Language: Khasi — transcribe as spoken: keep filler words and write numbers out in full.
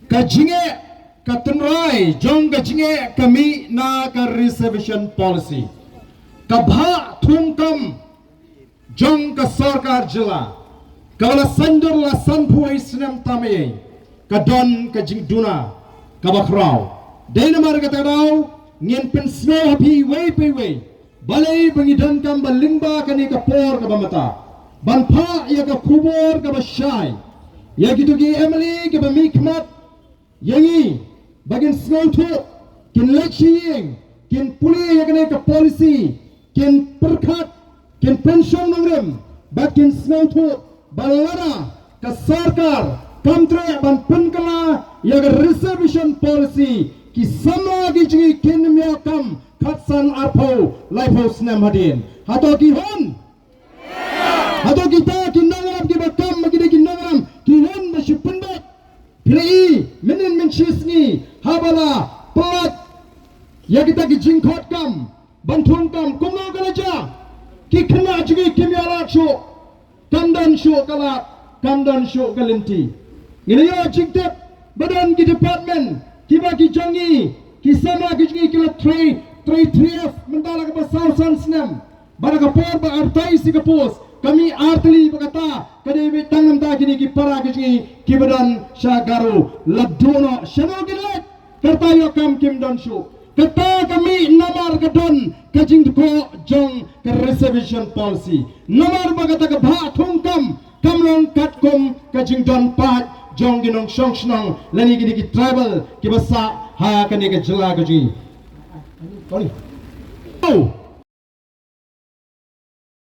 Ka jingeh ka tynrai jong ka jingeh ka mih na ka reservation policy. Ka bhah thungkam jong ka sorkar jylla kaba la saiñdur la sanphew snem tam ei, ka don ka jingduna kaba khraw. Dei namar kata ka daw ngin pynsngew ha phi iwei pa iwei, balei ba ngi donkam ban lyngba kane ka por kaba mynta ban phah ïa ka khubor kaba shai ïa kito ki M L A kiba mih khmat ïa ngi ba kin sngewthuh, kin leit sha ïing, kin pule ïa kane ka policy, kin pyrkhat, kin pynshong nongrim, bad kin sngewthuh ba lada ka sorkar kam treh ban pynkylla ïa ka reservation policy, ki samla ki jong ngi kin ym ïoh kam khatsan, arphew, laiphew snem hadien. Hato ki hun? Hato kita ki nongïalam kiba kam ba ki dei ki nongïalam ki hun ba shu pynbeit? Phi la i mynnin mynshisngi haba la pynlait ïa kita ki jingkhot kam ban thung kam, kumno ka la jia? Ki khynnah jong ngi kim ïalad shuh, kam don shuh ka lad, kam don shuh ka lynti. Ngi la ïoh jingtip ba don ki department kiba ki jong ngi, ki samla ki jong ngi ki la trei, trei three F mynta la kaba saw san snem. Bad ha ka por ba advertise ïa ka post ka mih artylli, ba kata ka dei beit tang namar kine ki para ki jong ngi kiba don sha Garo, la duh noh shano kin leit. Kata ïoh kam kim don shuh. Kata ka mih namar ka don ka jingdkoh jong ka reservation policy. Namar ba kata ka bhah thungkam kam long katkum ka jingdon paid jong ki nongshong shnong lane kine ki tribal kiba sah ha kane ka jylla ka jong ngi. Oh.